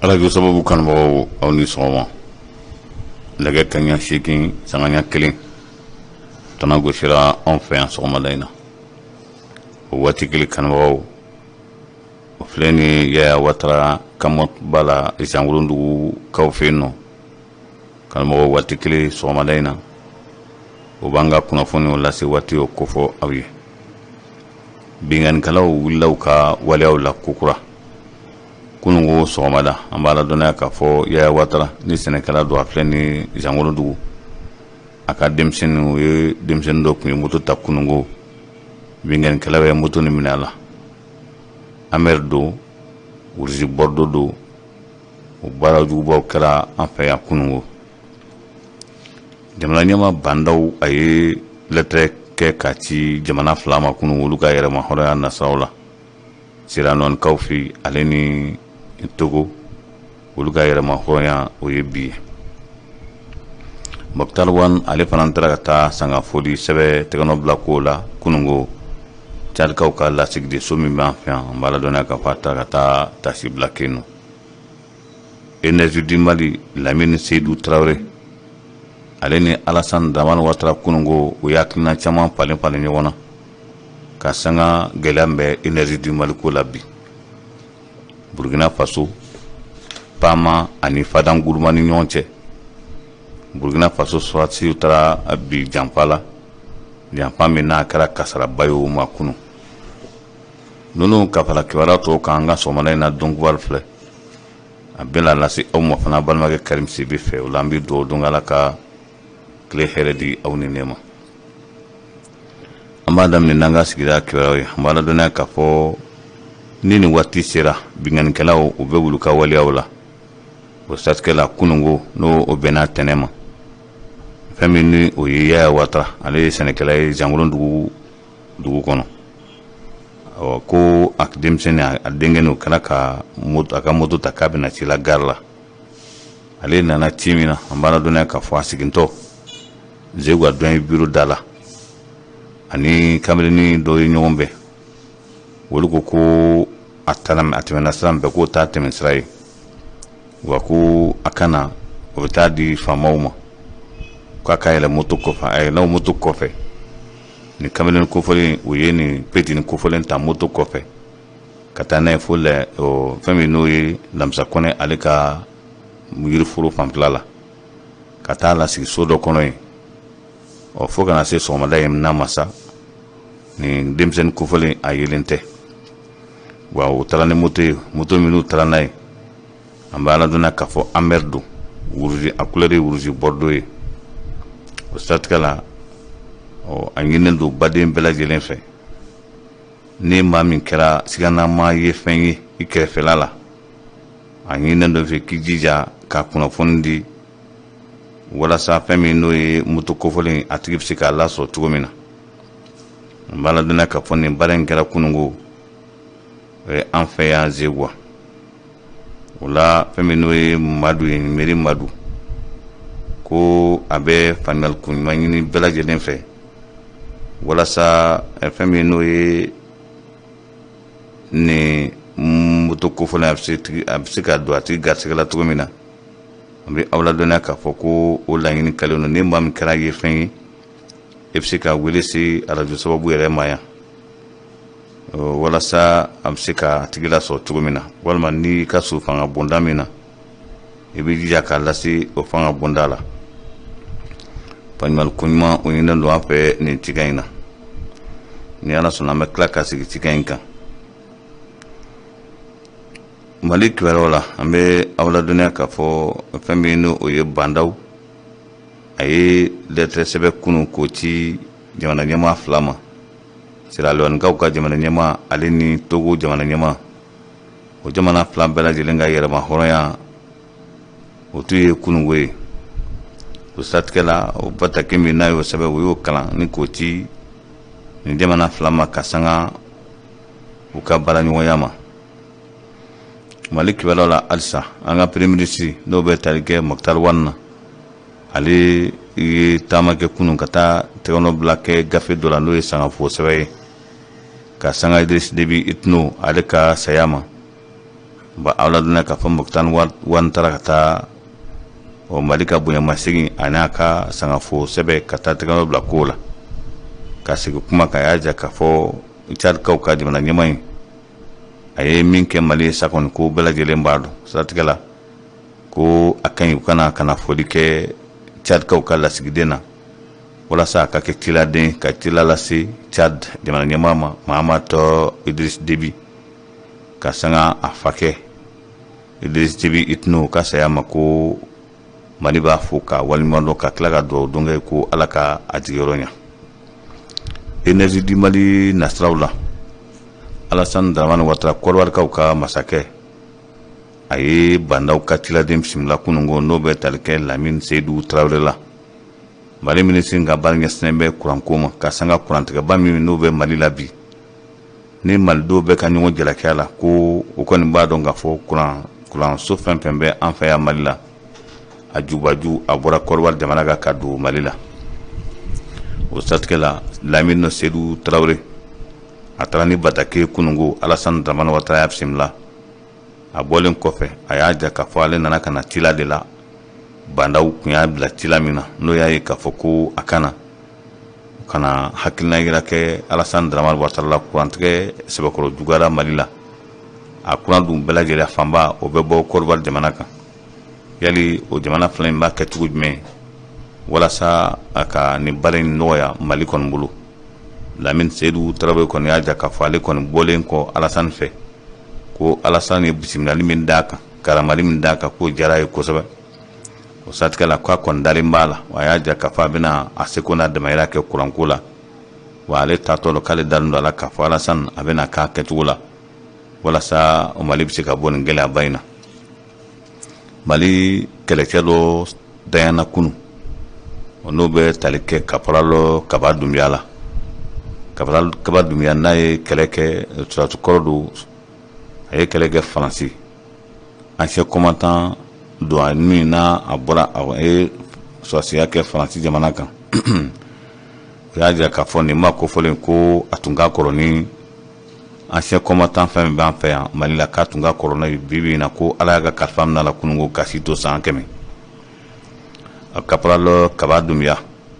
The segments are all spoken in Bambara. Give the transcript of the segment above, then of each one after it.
Arajo sababu kanubagaw, aw ni sɔgɔma. Nɛgɛ kaɲa 8 sanga 1 tana gosira anw fɛ yan sɔgɔmada in na. O waati kelen, kanubagaw, o filɛ ni Yaya Watara Kamɔba la Zankolondugukaw fɛ yen nɔ. Kanubagaw, waati kelen sɔgɔmada in na, o b'an ka kunnafoniw lase waati o kofɔ aw ye. Binkannikɛlaw wulila u ka waleyaw la kokura kununko sɔgɔmada. An b'a ladɔnniya k'a fɔ Yaya Watara ni sɛnɛkɛla don, a filɛ ni Zankolondugu, a ka denmisɛnninw ye, denmisɛnnin dɔ tun ye moto ta kununko, binkannikɛlaw ye moto nin minɛ a la. Hummer don, rouge bordeaux don. O baara jugubaw kɛra an fɛ yan kununko. Jamana ɲɛmaa Bah N'Daw, a ye lɛtɛrɛ kɛ k'a ci jamana fila ma kunun, olu ka yɛrɛma hɔrɔnya nasiraw la, Sierra Leonekaw fɛ ale ni Togo, olu ka yɛrɛma hɔrɔnya o ye bi ye. Moctar Ouane, ale fana taara ka taa sangafoli sɛbɛn tɛgɛnɔ bila ko la kununko Tchadkaw ka lasigidenso min b'an fɛ yan. An b'a ladɔnniya k'a fɔ a taara ka taa tasi bila kɛ nɔ. Énergie du Mali, Lamine Seydou Traoré, ale ni Alassane Dramane Ouattara, kununko u ye hakilina caman falen falen ɲɔgɔn na ka sanga gɛlɛya min bɛ Énergie du Mali ko la bi. Burkina Faso, Pama ani Fadan Guruma ni ɲɔgɔn cɛ, Burkina Faso sɔrɔdasiw taara bi janfa la, janfa min n'a kɛra kasaraba ye o ma kunun. Ninnu ka fara kibaruya tɔw kan, an ka sɔgɔmada in na don kibaru filɛ, a bɛna lase aw ma fana balimakɛ Karim Sibi fɛ. O la, an bɛ dugawu don Ala ka tile hɛrɛ di aw ni ne ma. An b'a daminɛ n'an ka sigida kibaruyaw ye. An b'a ladɔnniya k'a fɔ ni nin waati sera, binkannikɛlaw u bɛ wuli ka waleyaw la. O siratigɛ la, kununko n'o o bɛnna tɛnɛ ma, fɛn min ni o ye Yaya Watara, ale ye sɛnɛkɛla ye Zankolondugu dugu kɔnɔ, ko a denmisɛnnin, a denkɛ n'o kɛra ka a ka moto ta k'a bɛna ci la gare la. Ale nana ci min na, an b'a ladɔnniya k'a fɔ a sigintɔ Zeguwa douane bureau da la, ani kamelennin dɔ ye ɲɔgɔn bɛn. Olu ko ko a taara, a tɛmɛna sira min fɛ, k'o t'a tɛmɛ sira ye wa, ko a kana o bɛ taa di faamaw ma, k'a ka yɛlɛ moto kɔfɛ. A yɛlɛla moto kɔfɛ. Ni kamalen kofɔlen, u ye nin petini kofɔlen ta moto kɔfɛ ka taa n'a ye fo la fɛn min n'o ye Lamisa Kɔnɛ, ale ka yiriforo fanfɛla la, ka taa lasigi so dɔ kɔnɔ yen. Ɔ, fo kana se sɔgɔmada in n'a ma sa, nin denmisɛnnin kofɔlen a yelen tɛ wa. U taara ni moto ye, moto minnu taara n'a ye, an b'a ladɔnniya k'a fɔ Hummer don, rouge, a couleur ye rouge bordeaux ye. O siratigɛ la, ɔ, a ɲininen don baden bɛɛ lajɛlen fɛ, ni maa min kɛra siganama ye fɛn ye i kɛrɛfɛla la, a ɲininen don fɛ k'i jija ka kunnafoni di walasa fɛn min n'o ye moto kofɔlen, a tigi bɛ se k'a lasɔrɔ cogo min na. N b'a ladɔnniya k'a fɔ nin baara in kɛra kununko an fɛ yan Zeguwa. O la, fɛn min n'o ye Madu ye, Meri Madu, ko a bɛ faamuyali ko ɲuman ɲini bɛɛ lajɛlen fɛ walasa fɛn min n'o ye nin moto kofɔlen, a bɛ se ka don a tigi garisɛgɛ la cogo min na. An bɛ aw ladɔnniya k'a fɔ ko o laɲini kɛlen don. Ni maa min kɛra ye fɛn ye, e bɛ se ka wele se arajo sababu yɛrɛ ma yan walasa a bɛ se ka tigi lasɔrɔ cogo min na, walima n'i ka so fanga bonda min na, i bɛ jija k'a lase o fanga bonda la. Faamuyali ko ɲuman o ɲininen don an fɛ nin cikan in na. Ni Ala sɔnna, an bɛ tila ka sigi cikan in kan. Mali kibaruyaw la, an bɛ aw ladɔnniya k'a fɔ fɛn min n'o ye Bah N'Daw, a ye lɛtɛrɛ sɛbɛn kunun k'o ci jamana ɲɛmaa fila ma, Sierra Leonekaw ka jamana ɲɛmaa ale ni Togo jamana ɲɛmaa. O jamana fila bɛɛ lajɛlen ka yɛrɛma hɔrɔnya o tun ye kununko ye. O siratigɛ la, o bataki min n'a y'o sɛbɛn, o y'o kalan ni k'o ci nin jamana fila ma ka sanga u ka baaraɲɔgɔnya ma. Mali kibaruyaw la halisa, an ka premier ministre n'o bɛ tali kɛ Moctar Ouane na, ale ye taama kɛ kunun ka taa tɛgɛnɔ bila kɛ gafe dɔ la, n'o ye sangafo sɛbɛn ye ka sanga Idriss Déby Itno ale ka saya ma. N b'aw ladɔnniya k'a fɔ Moctar Ouane taara ka taa ɔ Mali ka bonyamasegin a n'a ka sangafo sɛbɛn ka taa tɛgɛnɔ bila ko la ka segin kuma kan. A y'a jira k'a fɔ Tchadkaw ka jamana ɲɛmaa in, a ye min kɛ Mali ye sa kɔni, ko bɛɛ lajɛlen b'a dɔn. Siratigɛ la, ko a ka ɲi u kana ka na foli kɛ Tchadkaw ka lasigiden na walasa a ka kɛ ciladen ka cila lase Tchad jamana ɲɛmaa ma, Mahamat Idriss Déby, ka sanga a fakɛ Idriss Déby Itno ka saya ma, ko Mali b'a fo ka waleɲuman dɔn, ka tila ka dugawu don kɛ ko Ala ka a jigiyɔrɔ ɲɛ. Énergie du Mali nasiraw la, Alassane Dramane Ouattara, Kɔdiwarikaw ka masakɛ, a ye Bah N'Daw ka ciladen bisimila kununko, n'o bɛ tali kɛ Lamine Seydou Traoré la, Mali minisiri ka baara ɲɛsinnen bɛ kuranko ma, ka sanga kurantigɛba min n'o bɛ Mali la bi, ni malidenw bɛ ka ɲɔgɔn jalaki a la, ko u kɔni b'a dɔn k'a fɔ kuranso fɛn fɛn bɛ an fɛ yan Mali la, a jubaju a bɔra Kɔdiwari jamana kan ka don Mali la. O siratigɛ la, Lamine Seydou Traoré, a taara ni bataki kununko. Alassane Dramane Ouattara y'a bisimila. A bɔlen kɔfɛ, a y'a jira k'a fɔ ale nana ka na cila de la. Bah N'Daw tun y'a bila cila min na, n'o y'a ye k'a fɔ ko a kana ka na hakilina yira kɛ Alassane Dramane Ouattara la. Kurantigɛ sɛbɛkɔrɔ juguyara Mali la, a kuran dun bɛɛ lajɛlen fanba o bɛ bɔ Kɔdiwari jamana kan. Yali o jamana fila in b'a kɛ cogo jumɛn walasa a ka nin baara in nɔgɔya Mali kɔni bolo? Lamine Seydou Traoré kɔni y'a jira k'a fɔ ale kɔni bɔlen kɔ Alassane fɛ, ko Alassane ye bisimilali min d'a kan, karamali min d'a kan, k'o diyara a ye kosɛbɛ. O siratigɛ la, k'a kɔni dalen b'a la, wa a y'a jira k'a fɔ a bɛna a seko n'a damayira kɛ kuranko la, wa ale taatɔ don k'ale dalen don a la k'a fɔ Alassane a bɛna k'a kɛcogo la walasa Mali bɛ se ka bɔ nin gɛlɛyaba in na. Mali kɛlɛcɛ dɔ dayana kunu, n'o bɛ tali kɛ caporal Kaba Dunbiya la. Caporal Kaba Dunbiya, n'a ye kɛlɛ kɛ, sɔrɔdasi kɔrɔ don, a ye kɛlɛ kɛ Faransi, ancien combattant don, a min n'a a bɔra a ye sɔrɔdasiya kɛ Faransi jamana kan. O y'a jira k'a fɔ nin maa kofɔlen ko a tun ka kɔrɔ ni ancien combattant fɛn min b'an fɛ yan Mali la, k'a tun ka kɔrɔ n'a ye. Bi bi in na, ko Ala y'a ka kalifa minɛ a la kununko, ka si to san 100. Caporal Kaba Dunbiya,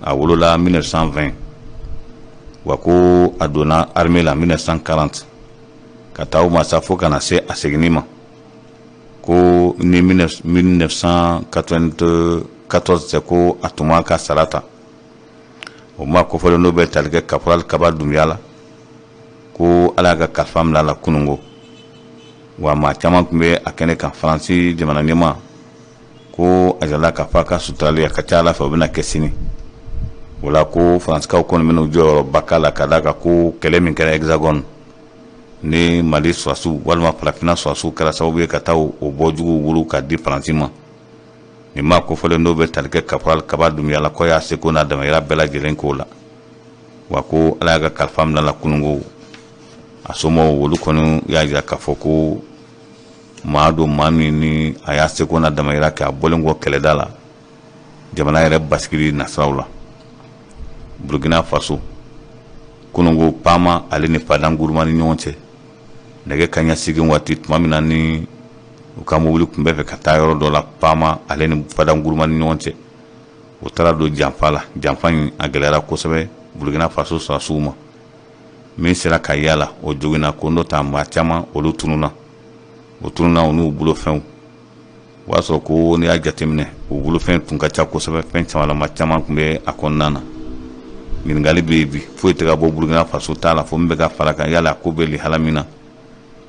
a wolola 1920, wa ko a donna armée la 1940 ka taa o ma sa fo ka na se a seginni ma, ko ni 1994 cɛ, ko a tun b'a ka sara ta. O maa kofɔlen, n'o bɛ tali kɛ caporal Kaba Dunbiya la, ko Ala y'a ka kalifa minɛ a la kununko, wa maa caman tun bɛ a kɛnɛ kan. Faransi jamana ɲɛmaa ko a jirala k'a fɔ a ka suturali a ka ca Ala fɛ o bɛna kɛ sini. O la, ko Faransikaw kɔni bɛna u jɔyɔrɔba k'a la, ka d'a kan ko kɛlɛ min kɛra Hexagone ni Mali sɔrɔdasiw walima farafinna sɔrɔdasiw kɛra sababu ye ka taa o bɔ juguw bolo ka di Faransi ma. Nin maa kofɔlen, n'o bɛ tali kɛ caporal Kaba Dunbiya la, ko y'a seko n'a damayira bɛɛ lajɛlen k'o la, wa ko Ala y'a ka kalifa minɛ a la kununko. A somɔgɔw, olu kɔni y'a jira k'a fɔ ko maa don, maa min ni a y'a seko n'a damayira kɛ a bɔlen kɔ kɛlɛda la jamana yɛrɛ basigili nasiraw la. Burkina Faso, kununko, Pama ale ni Fadan Guruma ni ɲɔgɔn cɛ, nɛgɛ kanɲɛ 8 waati, tuma min na ni u ka mobili tun bɛ fɛ ka taa yɔrɔ dɔ la Pama ale ni Fadan Guruma ni ɲɔgɔn cɛ, u taara don janfa la. Janfa in a gɛlɛyara kosɛbɛ Burkina Faso sɔrɔdasiw ma. Min sera ka yala, o joginna, ko n'o ta maa caman olu tununna, o tununna u n'u bolofɛnw. O y'a sɔrɔ ko n'i y'a jateminɛ, u bolofɛn tun ka ca kosɛbɛ, fɛn camanlama caman tun bɛ a kɔnɔna na. Ɲininkali bɛ yen bi, foyi tɛ ka bɔ Burkina Faso t'a la fo min bɛ ka fara kan. Yala ko bɛ lihala min na,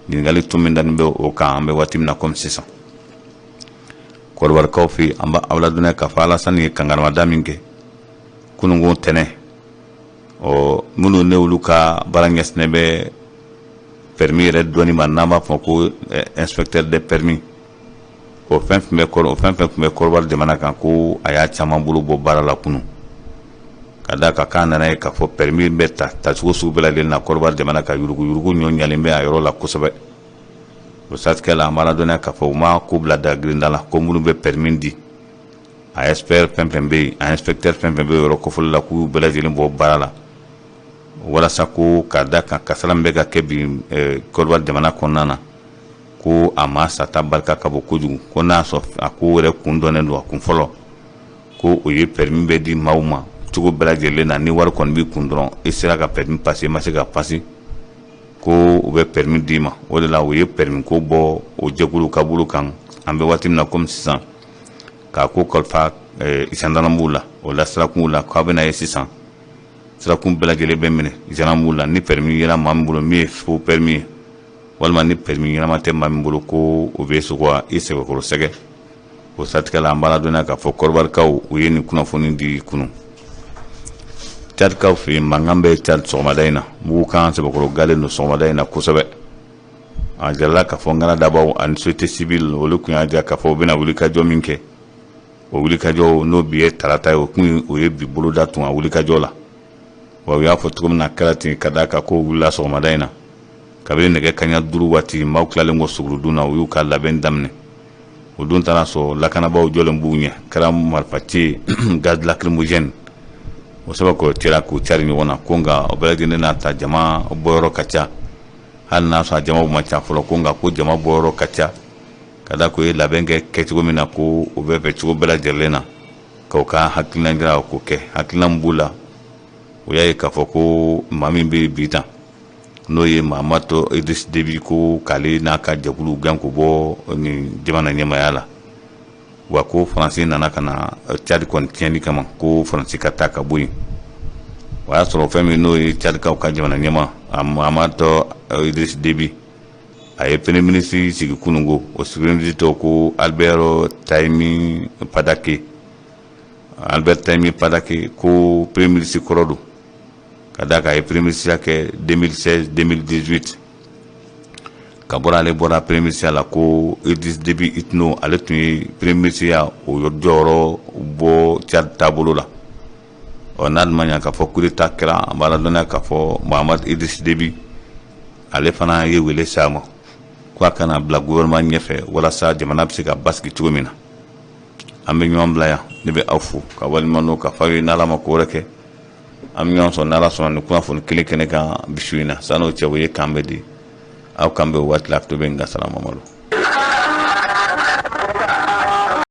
ɲininkali tun min dalen bɛ o kan an bɛ waati min na komi sisan. Kɔdiwarikaw fɛ yen, an b'aw ladɔnniya k'a fɔ Alasani ye kankarimada min kɛ kununko tɛnɛ, ɔ minnu ne olu ka baara ɲɛsinnen bɛ permis yɛrɛ dɔnni ma, n'an b'a fɔ ko inspecteur de permis, o fɛn fɛn bɛ o fɛn fɛn tun bɛ Kɔdiwari jamana kan, ko a y'a caman bolo bɔ baara la kunun, ka d'a kan k'a nana ye k'a fɔ permis bɛ ta tacogo sugu bɛɛ lajɛlen na Kɔdiwari jamana kan, yuruguyurugu ɲɔ ɲalen bɛ a yɔrɔ la kosɛbɛ. O siratigɛ la, an b'a ladɔnniya k'a fɔ u ma ko bila dagirinda la, ko minnu bɛ permis di, a expert fɛn fɛn bɛ yen, a inspecteur fɛn fɛn bɛ yɔrɔ kofɔli la, k'u bɛɛ lajɛlen bɔ baara la, walasa ko ka da kan kasara min bɛ ka kɛ bi Kɔdiwari jamana kɔnɔna na. Ko a maa sata barika ka bon kojugu, ko n'a sɔrɔ a ko yɛrɛ kun dɔnnen don, a kun fɔlɔ ko o ye permis bɛ di maaw ma cogo bɛɛ lajɛlen na. Ni wari kɔni b'i kun dɔrɔn, i sera ka permis passer, i ma se ka passer, ko u bɛ permis d'i ma. O de la u ye permis ko bɔ o jɛkulu ka bolo kan. An bɛ waati min na komi sisan, k'a ko kalifa gendarmew la, o la sirakunw la, k'a bɛna ye sisan sirakun bɛɛ lajɛlen bɛ minɛ gendarmew la. Ni permis yera maa min bolo min ye faux permis ye, walima ni permis ɲɛnama tɛ maa min bolo, ko o bɛ sɔgɔ i sɛbɛkɔrɔ sɛgɛ. O siratigɛ la, an b'a ladɔnniya k'a fɔ Kɔdiwarikaw u ye nin kunnafoni di kunun. Cadikaw fɛ yen, mankan bɛ Cad sɔgɔmada in na, mugukan sɛbɛkɔrɔ galen don sɔgɔmada in na kosɛbɛ. A jirala k'a fɔ ŋanadabaw ani société civile, olu tun y'a jira k'a fɔ u bɛna wulikajɔ min kɛ, o wulikajɔ n'o bi ye tarata ye, o kun o ye bi boloda tun a wulikajɔ la. Wa u y'a fɔ cogo min na, a kɛra ten, ka d'a kan ko wulila sɔgɔmada in na kabini nɛgɛ kaɲa 5 waati. Maaw tilalen kɔ sugurudun na, u y'u ka labɛn daminɛ. O dun taara sɔrɔ lakanabaaw jɔlen b'u ɲɛ, kɛra marifaci ye, gaz lacrymogène, o sababu cɛla k'u cari ɲɔgɔn na. Ko nka o bɛɛ lajɛlen n'a ta, jama bɔyɔrɔ ka ca. Hali n'a sɔrɔ a jama ma ca fɔlɔ, ko nka ko jama bɔyɔrɔ ka ca, ka da ko ye labɛn kɛ kɛcogo min na, ko o bɛ fɛ cogo bɛɛ lajɛlen na k'u ka hakilina jira k'o kɛ. Hakilina min b'u la, o y'a ye k'a fɔ ko maa min bɛ bi tan, n'o ye Mahamat Idriss Déby, ko k'ale n'a ka jɛkulu gɛn k'o bɔ nin jamana ɲɛmaaya la. Wa ko Faransi nana ka na Cadi kɔni tiɲɛni kama, ko Faransi ka taa ka bɔ yen. O y'a sɔrɔ fɛn min n'o ye Cadikaw ka jamana ɲɛmaa Mahamat Idriss Déby, a ye premier ministre sigi kununko. O premier ministre tɔgɔ ko Albert Pahimi Padacké. Albert Pahimi Padacké, ko premier ministre kɔrɔ don, ka d'a kan a ye premier ministre kɛ 2016 2018. Ka bɔra, ale bɔra premier ministre la, ko Idriss Déby Itno, ale tun ye premier ministre ya o jɔyɔrɔ bɔ Tchad taabolo la. Ɔ n'a ma ɲa k'a fɔ coup d'état kɛra, an b'a ladɔnniya k'a fɔ Mahamat Idriss Déby, ale fana ye wele s'a ma ko a kana bila gouvernement ɲɛfɛ walasa jamana bɛ se ka basigi cogo min na. An bɛ ɲɔgɔn bila yan. Ne bɛ aw fo ka waleɲuman dɔn ka fɔ aw ye. N'Ala ma ko wɛrɛ kɛ, an bɛ ɲɔgɔn sɔrɔ n'Ala sɔnna ni kunnafoni kelen kɛnɛ kan bi su in na. San'o cɛ, o ye kan bɛ di aw kan bɛ o waati la. A to bɛ n ka salamamadu.